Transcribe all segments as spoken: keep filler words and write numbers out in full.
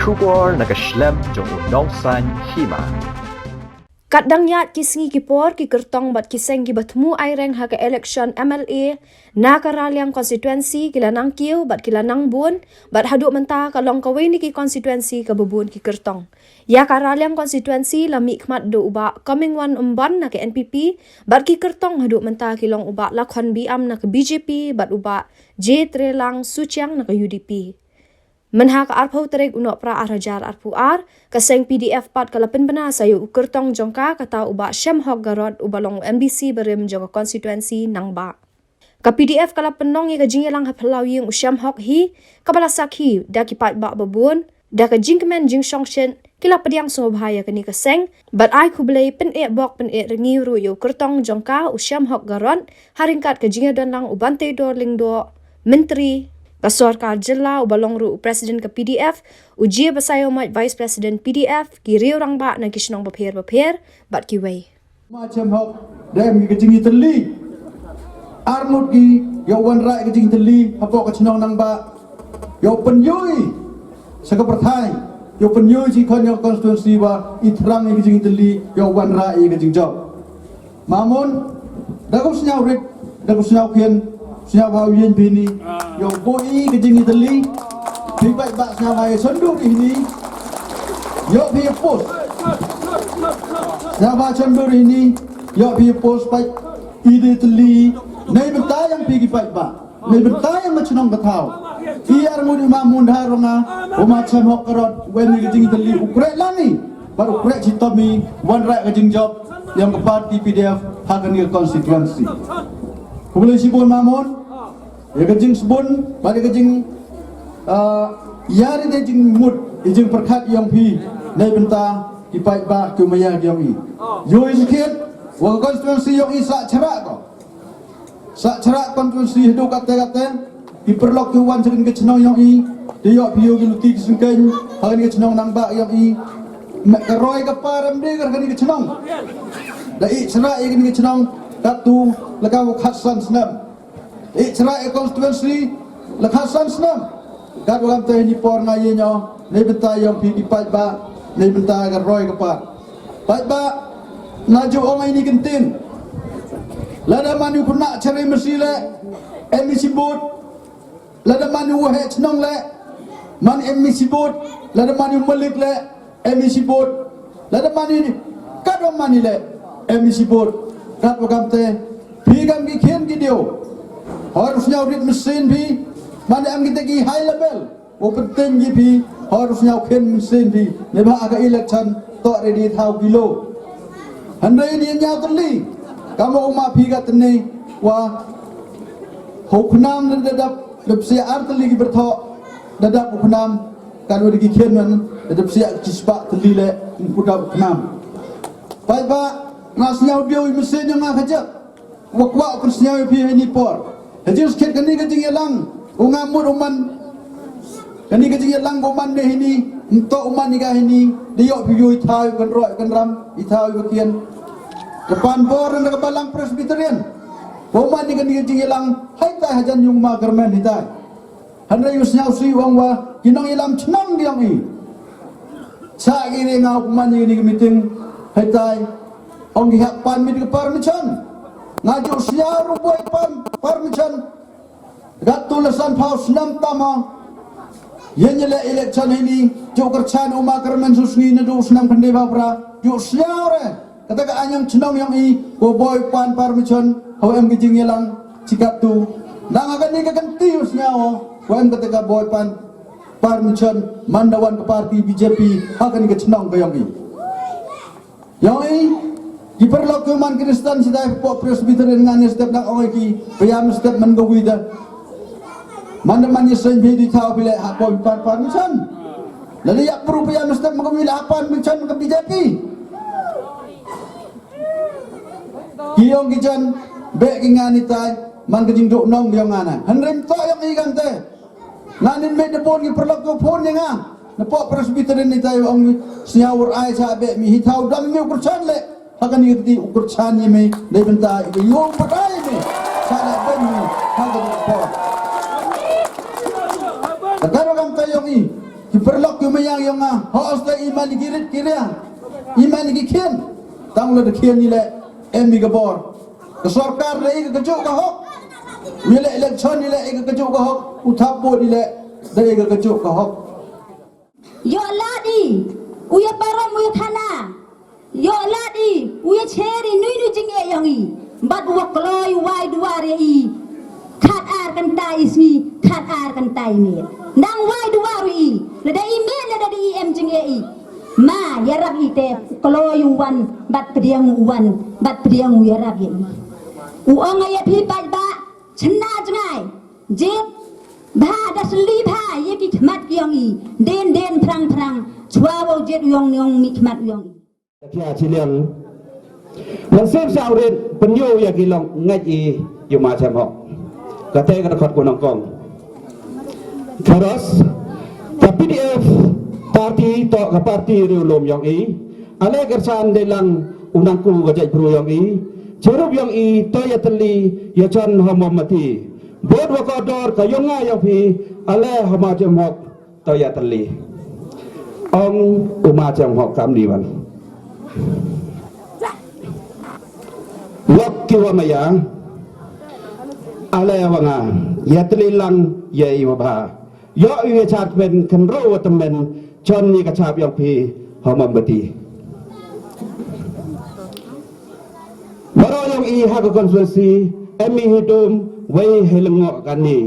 Khubor na ka shlem jong u nongsan hima. Kat dang ïaid ki sngi ki por, ki kyrtong bad ki seng kiba thmu aireng ha ka election M L A na ka Raliang constituency ki la nang kiew bad ki la nang bun, bad haduh mynta ka long kawei na ki constituency kaba bun ki kyrtong. Ïa ka Raliang constituency la mihkhmat da u Bah Comingone Ymbon na ka N P P, bad ki kyrtong haduh mynta ki long u Bah Lakhon Biam na ka B J P bad u Bah J Trelang Suchiang na ka U D P. Mynha ka arphew tarik u Nohprah ar hajar arphew ar, ka seng P D F pat ka la pynbna sa ïa u kyrtong jong ka, kata u Bah Shemhok Garod uba long u M D C barim jong ka constituency Nangbah. Ka P D F ka la pynlong ïa ka jingïalang ha phyllaw ïing u Shemhok hi, kaba la sakhi da ki paidbah babun, da ka jingkmen jingshongshit, ki la pdiang sngewbha ïa kane ka seng, bad ai khublei pyneh bok pyneh rngiew ruh ïa u kyrtong jong ka u Shemhok Garod, ha ryngkat ka jingïadon lang u Banteidor Lyngdoh, Myntri ka sorkar jylla uba long ruh u President ka P D F, u J Basaiawmoit Vice President P D F, ki riew rangbah na ki shnong bapher bapher, bad kiwei. Ma Shemhok, da em ki ka jingïatylli. Arngut ki, ïa u wanrah ïa ka jingïatylli hapoh ka shnong Nangbah. Ïa u pynïoh sa ka pyrthei, ïa u pynïoh shi khon ïa ka constituency ba i thrang ïa ka jingïatylli, ïa u wanrah ïa ka jingjop. Mamun, da ka sñiaw rit, da ka sñiaw khian, sñiaw ba u ïeng bini, ïa u boi ka jingïatylli, phi paidbah sñiaw ba ïa sñiawbha ïa hini, ïa phi ïa pus. Sñiaw ba sñiawbha ïa hini, ïa phi ïa pus paid, i de tylli, nei mynta ïa phi ki paidbah. Nei mynta ïa ma chnong ka thaw. I ar ngut i ma Mundhar Ronga, u ma Shemhok Garod, wen i ka jingïatylli u kreh lani, bad u kreh chitom i, wanrah ka jingjop, ïa ka party P D F, ha kani ka constituency. Khublei shibun Mamun, ïa ka jingsbun, bad ïa ka jing, ah, ïa ri de jingmut, ïa jingpyrkhat ïa phi, nei bynta, ki paidbah, ki maya ïa phi. Ïohi sakhiat, wa ka constituency ïa phi sa chara ko. Sa chara constituency haduh kate kate, ki paralok ki wan sha kani ka chnong ïa phi, te ïoh phi ïoh ki luti ki syngkeiñ, ha kani ka chnong Nangbah ïa phi. Me ka roi ka par em de ka kani ka chnong. Da i chara ïa kani ka chnong, katto, la ka wa khatsan snem. I chara ïa constituency, la khatsan snem. Katwa kamte hini por nga ïa ño, nei bynta ïa phi ki paidbah, nei bynta ka roi ka par. Paidbah, na ju ong ai ni kyntin. Lada man u khynnah chare masi le, em isi bud. Lada man u heh chnong le, man em isi bud. Lada man u malik le, em isi bud. Lada man i, katwa man i le, em isi bud. Katwa kamte, phi kam ki khian ki diu. Hor sñiaw rit mynsiem phi, man em ki te ki high level. Wa pynten ki phi, hor sñiaw khian mynsiem phi, ne ba ka election, to re di thaw kilo. Hynrei di ñiaw tylli, kamo u ma phi ka tene, wa, ho khnam ne da dap, da psia ar tylli ki bertho, da dap u khnam, kan wa di ki khian man, da dap sia ki spa tylli le, u dap u khnam. Paidbah, nga sñiaw diu i mynsiem nga ka jak. Wa kwah u pynsñiaw ïa phi ha ini por. Ha jingsakhiat kani ka jingïalang, u nga mut u man. Kani ka jingïalang u man ne hini, nto u man ïa ka hini, da ïoh phi ïoh i thaw ïa kan roh ïa kan ram, i thaw ïa ka kian. Ka pan bor na ka Balang Presbyterian. Wa u man ïa kani ka jingïalang, hai tai hajan yung ma garmen hi tai. Hynrei u sñiaw sui u ong wa, ki nongïalam chnong ki ong i. Sa ki re nga u man ïa kani ka meeting, hai tai, ong ki hap pan mit ka permission. Nga ju sñiaw ruh boi pan permission. Gat tu la san phaw snem tama. Ïa ñi le election hini, ju kyrchan u ma kyrmen su sngi ne du snem khyndai phaw phra, ju sñiaw re. Kata ka aiñ ïong chnong ïong i, ko boi pan permission, hawa em ki jingïalang, chi kattu. Nang ha kani ka kynti u sñiaw, ko em kata ka boi pan permission, man da wan ka party B J P, ha kani ka chnong ka ïong i. Ïong i, ki paralok ki man Khristan shisha hapoh Presbyterian ngan ïa step nang ong i ki, pyrshah step man ka wi da. Man da man ïa seng phi di thaw phi le ha boi pan permission. Lada ïa pyrshah step man ka wi le ha pan permission man ka B J P. Ki ïong ki jan, beh ki ngan itai, man ka jingduh nong ki ïong ngan. Hynrei to ïong i kante. Ngan in meh da bun ki paralok ki phone ïa nga. Napoh Presbyterian itai ong sñiaw wur ai sa beh mi hi thaw dang mi u kyrchan le. Ha kani ka kti u kyrchan ïa mi, dei bynta ïa ka ïong patai mi. Sa le beh mi, ha kani ka por. Ka karo kante ïong i, ki paralok ki Ïa nga, hok sa i man ki rit ki ria, i man ki khian. Tang la da khian i leh, em i ka bor. Ka sorkar da i ka kajuk ka hok. I leh election i leh i ka kajuk ka hok. U thap vote i leh da i ka kajuk ka hok. Ïoh lad i u ïa parom u ïa thana. Ïoh lad i u ïa cher i nui nui jingeh ïong i. Bad u wa kloi u wai duwar ïa i. Khat ar kynta i sngi, khat ar kynta i miet. Nang wai duwar ïa i. Lada i miet lada i em jingeh i. Ma ïarap i te kloi u wan bad pdiang u wan bad pdiang u ïarap ïa i. U ong ïa phi paidbah chna jngai. Jied bha da sli bha ïa ki khmat ïong i. Den den phrang phrang chwa wa jied ïong ïong mi khmat ïong i. Ka thia chi liang. Wan sem sa urin pynïoh ïa ki long ngait i ïa ma chem hok. Kata ka dkhot ko nongkong. Kharos ka P D F party to ka party riewlum ïong i. Ale kersan de lang u nangku ka jait bru ïong i. Chirup ïong i to ïa teli ïa chon ha mombati. Bot wa ka dor ka ïong nga ïong phi ale ha ma chem hok. To ïa teli. Ong u ma chem hok kam ni wan. Lok ki wa maya. Ale wa nga ïa teli lang ïa i wa bha. Ïoh ïa char kmen kynro wa tymmen chon ïa ka chap ïong phi ha mombati. Baroh ïong i ha ka constituency em i hi dum wei hi lyngngoh kane.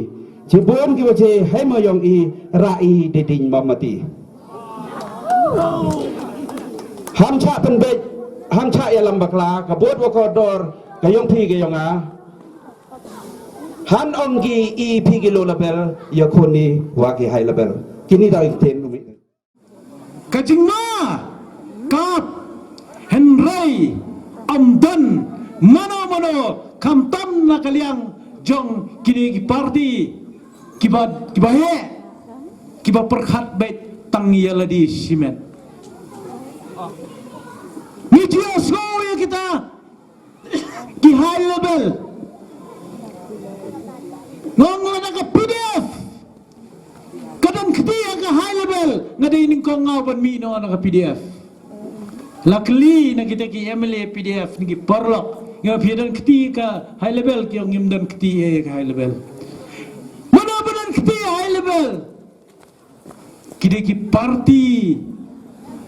Chibun ki wache hei ma ïong i ra i de ding mombati. Ham cha pynbeit ham cha ïalam bakla ka bot wa ka dor ka ïong phi ka ïong nga. Han ong ki i phi ki low level ïa khuni wa ki high level. Kini da ïong ten umi. Ka jingma kap hynrei ym don mano mano khamtam na ka liang jong kine ki parti kiba kiba heh kiba pyrkhat beit tang ïa lade shimet. Ngi ju ïohsngew ïa kita ki high level. Nga ong lada ka P D F ka don kti ha ka high level nga dei nyngkong nga ban mih noh na ka P D F. La kylli na kita ki M L A P D F na ki paralok nga phi don kti ka high level ki ong ngim don kti ha ka high level. Mano ba don kti high level? Ki dei ki parti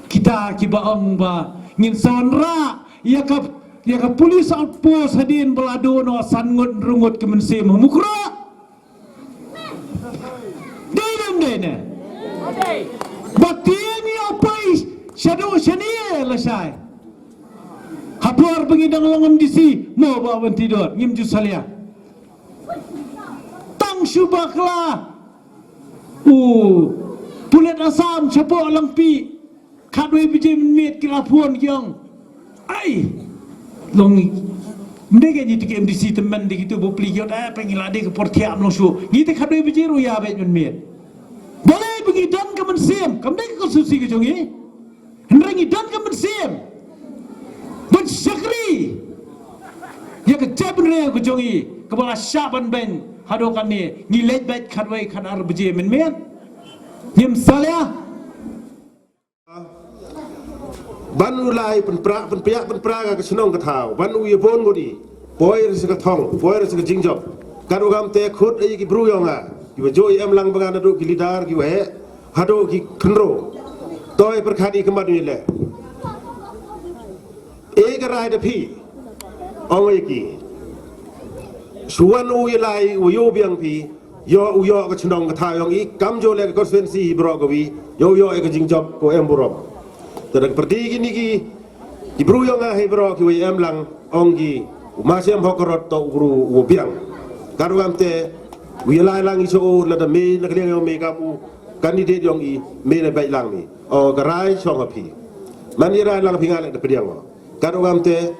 kita kiba ong ba ngin sa wanrah ïa ka ïa ka police outpost hadien ba la don noh san ngut hynriew ngut ki mynsiem ha Mukroh. Dei ne em dei ne? Ba tieng ïa u poi shaduh shane lashai. Ha por ba ngi dang long M D C mo ba ban ti dor ngim ju salia. Tang shu bakla u pulit Assam shapoh Langpih. Khatwei baje mynmiet ki la phone ki ong, ai, long ym dei ka ngi te ki M D C tymmen de kitu ba pli ki ong, eh, pa ngi la dei ka por thiah long shu ngi te khatwei baje ruh ïa beit mynmiet. Balei ba ngi don ka mynsiem kam dei ka konstituensi ka jong ngi. Hynrei ngi don ka mynsiem ban shakri ïa ka jaitbynriew ka jong i kaba la shah ban beiñ haduh kane ngi leit beit khatwei khatar baje mynmiet. Ngim salia. Ban u lai pynpra pynpia pynpra ka shnong ka thaw ban u ïa bun ngut i poi ra sa ka thong poi ra sa ka jingjop. Kat u gam te khut ai ki bru ïong nga kiba joi em lang ba nga naduh ki leader kiba heh haduh ki khynro. Toi pyrkhat i kynbat u ïa leh. E ka rai da phi ong ïa ki. Shu wan u ïa lai u ïoh biang phi. Ïoh u ïoh ka chnong ka thaw ïong i kam jo leh ka constituency hi baroh ka wi. Ïoh u ïoh ïa ka jingjop ko em burom. Te da ka pyrdi kini ki ki bru ïong nga hi baroh ki wei em lang ong ki u ma shem hok ka rot to u bru u biang. Ka ruh am te u ïa lai lang i shu u lada me na ka liang ïong me kam u candidate ïong i me na beit lang ni. O ka rai shong ha phi. Man ïa rai lang phi nga leh da pdiang o. Ka ruh am te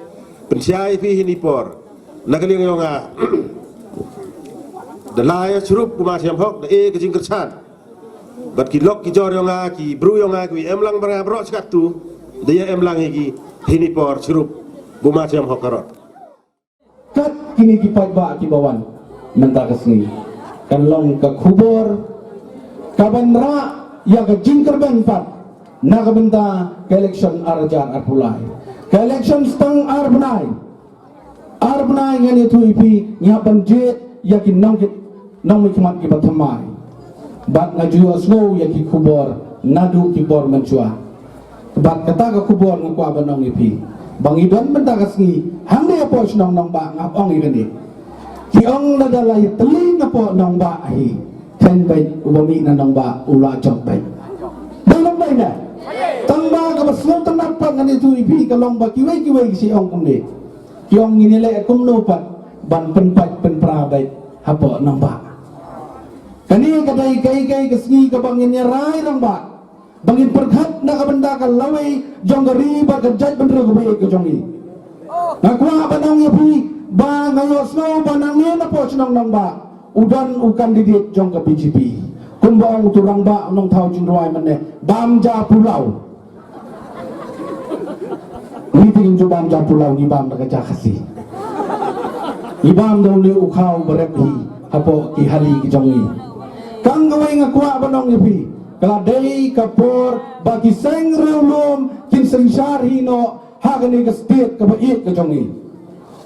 pynshai phi hi ni por. Na ka liang ïong nga da lai srup u ma shem hok da e ka jingkyrchan. Bad ki lok ki jor ïong nga ki bru ïong nga ki em lang bara baroh shkatu. Da ïa em lang hi ki hi ni por srup bu ma shem hok ka rot. Kat kini ki paidbah kiba wan mynta ka sngi kan long ka khubor ka ban rah Ïa ka jingkyrmen pat na ka bynta ka election ar hajar arphew lai. Ka election tang ar bnai. Ar bnai ngan ïathuh ïa phi, ngi hap ban jied ïa ki nongkit nongmihkhmat kiba thymmai. Bad nga ju ïohsngew ïa ki khubor naduh ki por mynshuwa. Bad kata ka khubor nga kwah ban ong ïa phi, ba ngi don mynta ka sngi hangne hapoh shnong Nongbah, nga ong ïa kane. Ki ong lada la ïatylli napoh Nongbah hi, ten beit uba mih na Nongbah u la jop beit. Dei lem dei na. Tang ba kaba sngewtynnat pat ngan ïathuh ïa phi ka long ba kiwei kiwei ki shu ong kumne. Ki ong ngin ïaleh kumno pat ban pynpait pynpra beit hapoh Nongbah. Kane ka dei kaei kaei ka sngi kaba ngin ïarai rangbah, ba ngin pyrkhat na ka bynta ka lawei jong ka ri bad ka jaitbynriew kaba ïeit ka jong ngi. Nga kwah ban ong ïa phi ba nga ïohsngew ba nangne napoh shnong Nongbah u don u candidate jong ka B J P. Kumba ong utu u rangbah u nongthaw jingrwai mynne, bam ja pulao. Ngi te ngim ju bam ja pulao, ngi bam da ka ja Khasi. Ngi bam da une u khaw ba rep hi hapoh ki hali ki jong ngi. Tang kawei nga kwah ban ong ïa phi, ka la dei ka por ba ki seng riewlum kin synshar hi noh ha kane ka state kaba ïeit ka jong ngi.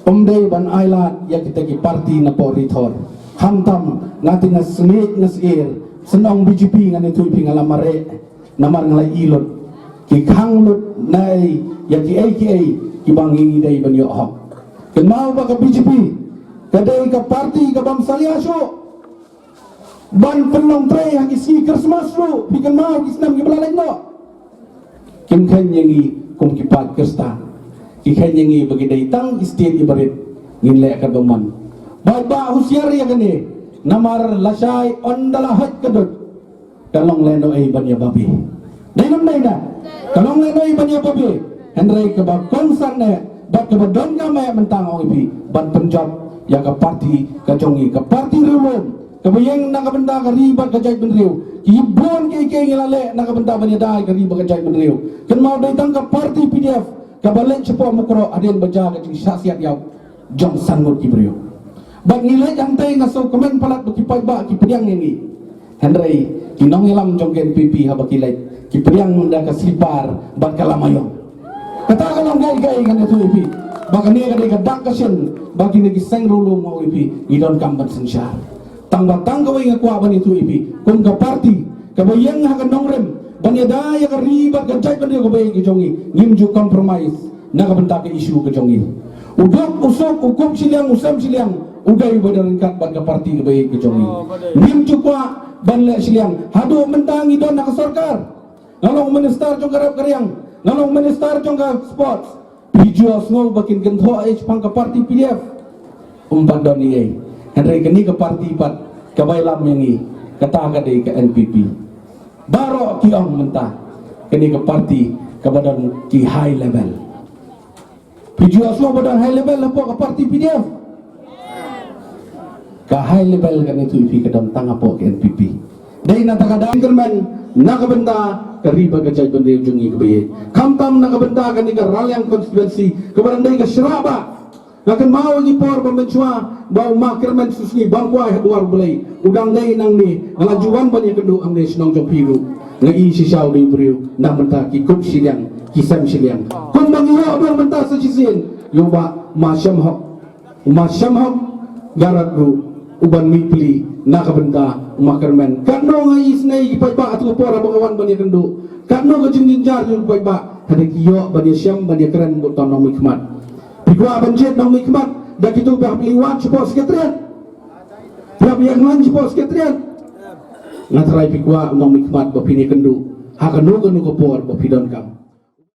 Ym dei ban ailad ïa kita ki party napoh Ri Thor. Khamtam nga te nga sngewsih nga sngewsih, shen ong B J P ngan ïathuh ïa phi nga la mareh. Namar nga la ïohi lut, ki khang lut na ei ïa kiei kiei kiba ngi dei ban ïoh hok. Kynmaw ba ka B J P ka dei ka party ka bym salia shuh ban pynlong trei ha ki sngi Christmas ruh, phi kynmaw ki snem kiba la leit noh. Kim kheiñ ïa ngi kum ki paid Khristan, ki kheiñ ïa ngi ba ki dei tang ki state iba rit, ngin leh katba mon. Bad ba husiar ïa kane, namar lashai ynda la hoi ka dud, ka long lehnohei ban ïa babe. Dei nam dei na? Ka long lehnohei ban ïa babe. Hynrei kaba kongsan eh bad kaba donkam eh mynta nga ong ïa phi, ban pynjop ïa ka party ka jong ngi, ka party riewlum, kaba ïeng na ka bynta ka ri bad ka jaitbynriew. Ki bun kiei kiei ngi la leh na ka bynta ban ïada ïa ka ri bad ka jaitbynriew. Kynmaw dei tang ka party P D F kaba leit shapoh Mukroh hadien ba jia ka jingshah siat ïap jong san ngut ki briew. Bad ngi leit hangtei nga sngewkmen palat ba ki paidbah ki pdiang ïa ngi. Hynrei ki nongïalam jong ka N P P haba ki leit, ki pdiang da ka slipar bad ka lama ïong. Kata ka long kaei kaei ngan ïathuh ïa phi ba kane ka dei ka dak ka shin ba kine ki seng riewlum, nga ong ïa phi, ngi donkam ban synshar. Tang ba tang kawei nga kwah ban ïathuh ïa phi, kum ka party kaba ïeng ha ka nongrim ban ïada ïa ka ri bad ka jaitbynriew kaba ïeit ka jong ngi, ngim ju compromise na ka bynta ka issue ka jong ngi. U duk u suk, u kup shiliang, u sem shiliang, u dei uba don ryngkat bad ka party kaba ïeit ka jong ngi. Ngim ju kwah ban leh shiliang. Haduh mynta ngi don ha ka sorkar. Nga long minister jong ka rep ka riang, nga long minister jong ka sports. Phi ju ïohsngew ba kin kynthoh ei shaphang ka party P D F? Ym pat don ei ei. Hynrei kane ka party pat kaba ïalam ïa ngi, kata ka dei ka N P P. Baroh ki ong mynta kane ka party kaba don ki high level. Phi ju ïohsngew ba don high level hapoh ka party P D F? Ka high level ngan ïathuh ïa phi ka don tang hapoh ka N P P. Dei na kata ka daw kyrmen na ka bynta ka ri bad ka jaitbynriew jong ngi kaba ïeit. Khamtam na ka bynta kane ka Raliang constituency kaba dang dei ka shrah bah. Nga kynmaw ïa ki por ba mynshuwa ba u ma Kyrmen Susngi Bangkwai ha dwar U Blei u dang dei nangne, nga la ju wan ban ïakynduh hangne shnong jong phi ruh. Nga i shisha u dei u briew na bynta ki kup shiliang, ki sem shiliang. Kumba ngi ïoh ba mynta sa shisien ïa u bah Ma Shyamhok. U Ma Shyamhok Garod ruh u ban mih pli na ka bynta u Ma Kyrmen. Katno nga isynei ïa ki paidbah ha tu ka por haba nga wan ban ïakynduh. Katno ka jingjynjar ïa ki paidbah, hynrei ki ïoh ban ïashem ban ïakren bad uta u nongmihkhmat. Phi kwah ban jied nongmihkhmat da kito ba hap ïa wan shapoh sekretariat? Phi hap ïa wan shapoh sekretariat? Nga tharai phi kwah u nongmihkhmat ba phin ïakynduh ha kano kano ka por ba phi donkam.